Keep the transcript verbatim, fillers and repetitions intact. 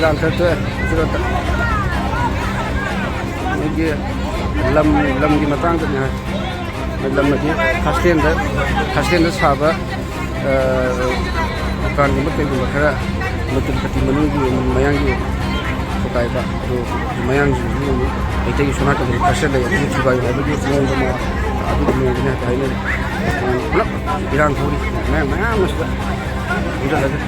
ꯇꯥꯡ ꯈꯔ ꯊꯣꯛꯑꯦ ꯁꯤꯗ꯫ ꯃꯣꯏꯒꯤ ꯂꯝ, ꯂꯝꯒꯤ ꯃꯇꯥꯡꯗꯅꯤ ꯍꯥꯏ꯫ ꯂꯝ ꯑꯁꯤ ꯈꯥꯁꯂꯦꯟꯗ, ꯈꯥꯁꯂꯦꯟꯗ ꯁꯥꯕ, ꯑ, ꯗꯨꯀꯥꯟꯒꯨꯝꯕ ꯀꯩꯒꯨꯝꯕ ꯈꯔ ꯃꯇꯨꯝ ꯄꯇꯤ ꯃꯅꯨꯡꯒꯤ ꯃꯌꯥꯡꯒꯤ ꯈꯣꯀꯥꯏꯕ, ꯑꯗꯨ ꯃꯌꯥꯡꯁꯤꯡꯁꯨ ꯑꯃꯨꯛ ꯃꯩꯇꯩꯒꯤ ꯁꯣꯅꯥꯀꯟꯒꯤ ꯈꯥꯁꯂꯦꯟꯗ ꯑꯃꯨꯛ ꯊꯨꯒꯥꯏꯌꯨ ꯍꯥꯏꯕꯒꯤ ꯃꯑꯣꯡꯗ ꯑꯃ, ꯑꯗꯨꯒꯤ ꯃꯑꯣꯡꯗꯅꯤ ꯍꯥꯏꯅꯔꯤ꯫ ꯄꯨꯂꯞ ꯏꯔꯥꯡ ꯊꯣꯛꯔꯤ, ꯃꯌꯥꯡ ꯃꯌꯥꯝ ꯑꯃ ꯁꯤꯗ ꯄꯨꯟꯁꯤꯜꯂꯒ꯫